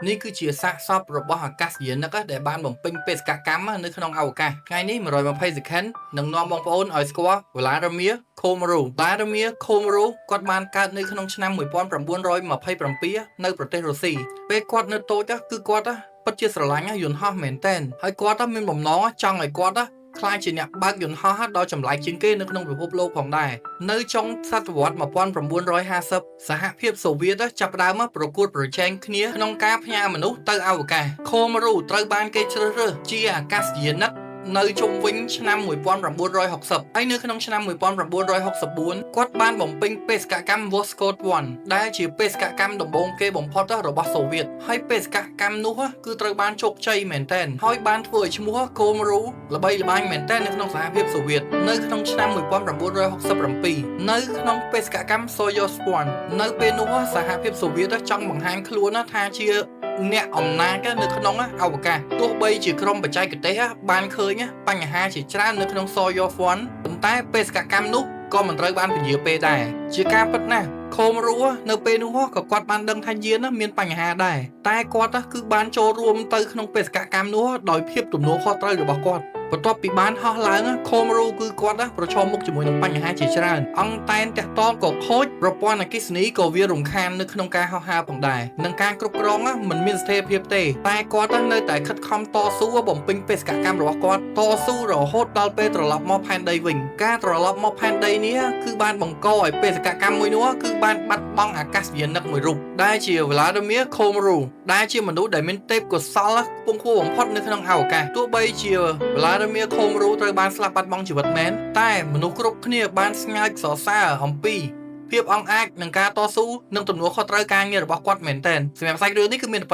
នេះគឺជាសាកសពរបស់អាកាសយានិកដែលបានបំពេញបេសកកម្មនៅក្នុងអវកាសថ្ងៃនេះ120 second នឹងនាំបងប្អូនឲ្យស្គាល់ Vladimir Komarov។ Vladimir Komarov គាត់បានកើតនៅក្នុងឆ្នាំ1927នៅប្រទេសរុស្ស៊ីពេលគាត់នៅតូចគឺគាត់ពិតជាស្រឡាញ់យន្តហោះមែនទែនហើយគាត់មានបំណងចង់ឲ្យគាត់ក្លាយជាអ្នកបើកយន្តហោះដ៏ចម្លែកជាងគេនៅក្នុងពិភពលោកផងដែរនៅចុងសតវត្ស1950សហភាពសូវៀតចាប់ផ្ដើមប្រកួតប្រជែងគ្នាក្នុងការផ្ញើមនុស្សទៅអវកាសខូម៉ារូត្រូវបានគេជ្រើសរើសជាអាកាសយានិកនៅជុំវិញឆ្នាំ1960ហើយនៅក្នុងឆ្នាំ1964គាត់បានបំពេញបេសកកម្ម Voskhod 1ដែលជាបេសកកម្មដំបូងគេបំផុតរបស់សូវៀតហើយបេសកកម្មនោះគឺត្រូវបានជោគជ័យមែនទែនហើយបានធ្វើឲ្យឈ្មោះកូមរូល្បីល្បាញមែនទែននៅក្នុងសហភាពសូវៀតនៅក្នុងឆ្នាំ1967នៅក្នុងបេសកកម្ម Soyuz 1នៅពេលនោះសហភាពសូវៀតចង់បង្ហាញខ្លួនថាជាអ្នកអំណាចនៅក្នុងអវកាសទោះបីជាក្រុមបច្ចេកទេសបានឃើញបញ្ហាជាច្រើននៅក្នុង Soyuz 1ប៉ុន្តែបេសកកម្មនោះក៏មិនត្រូវបានពន្យាពេលដែរជាការពិតណាស់ខូមរូនៅពេលនោះក៏គាត់បានដឹងថាយានមានបញ្ហាដែរតែគាត់គឺបានចូលរួមទៅក្នុងបេសកកម្មនោះដោយភាពទំនួលខុសត្រូវរបស់គាត់បន្ទាប់ពីបានហោះឡើងខូមរូគឺគាត់ប្រឈមមុខជាមួយនឹងបញ្ហាជាច្រើនអង់តែនតាក់តងក៏ខូចប្រព័ន្ធអគ្គិសនីក៏វារំខាននៅក្នុងការហោះហើរផងដែរនិងការគ្រប់គ្រងមិនមានស្ថិរភាពទេតែគាត់នៅតែខិតខំតស៊ូបំពេញបេសកកម្មរបស់គាត់តស៊ូរហូតដល់ពេលត្រឡប់មកផែនដីវិញការត្រឡប់មកផែនដីនេះគឺបានបង្កឲ្យបេសកកម្មមួយនោះគឺបានបាត់បង់អាកាសយានិកមួយរូបដែលជា Vladimir Komarov ដែលជាមនុស្សដែលមានទេពកោសល្យខ្ពង់ខ្ពស់បំផុតនៅក្នុងអវកាសទោះបីជា Vladimir Komarov ត្រូវបានស្លាប់បាត់បង់ជីវិតមែនតែមនុស្សគ្រប់គ្នាបានស្ងើចសរសើរអំពីភាពអង់អាចនឹងការតស៊ូនិងទំនួលខុសត្រូវការងាររបស់គាត់មែនទែនសម្រាប់សាច់រឿងនេះគឺមានតែប៉ុណ្ណឹង។